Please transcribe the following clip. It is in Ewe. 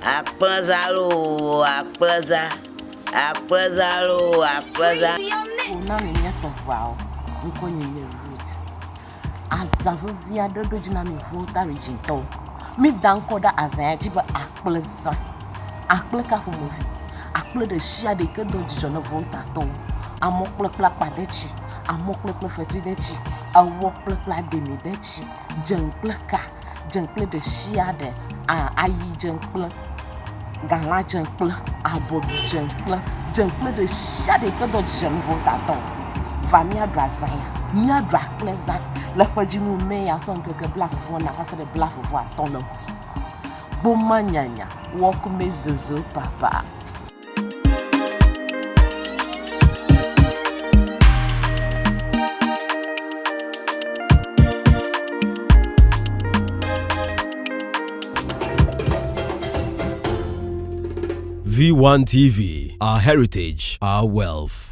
Akplẽza loo, akplẽza, akplẽza loo, akplẽza. Wò na mi nye tɔƒeawo. Ŋkɔnye nye Ruth. Azã vevi aɖe ɖo dzi na mi Volta Region tɔwo. Mi da ŋkɔ ɖe azã ya dzi be akplẽzã. Akplẽ ka ƒomevi? Akplẽ ɖe sia ɖe yi ke do dzidzɔ na Volta tɔwo. Amɔkplẽ kple akpadetsi, amɔkplẽ kple fetridetsi, ewɔkplẽ kple ademidetsi, dze kple ka, dze kple ɖe sia ɖe, ayi dze kple, galã dze kple, abɔbi dze kple, dze kple ɖe sia ɖe yi ke do dzidzɔ na Voltatɔwo. Va míaɖu azã ya, míaɖu akplẽzã le ƒedzinu May ya ƒe ŋkeke blaeve-vɔ-ene va se ɖe blaeve-vɔ-atɔ̃ le Gboma nyanya wɔkume zozo papa. V1 TV, our heritage, our wealth.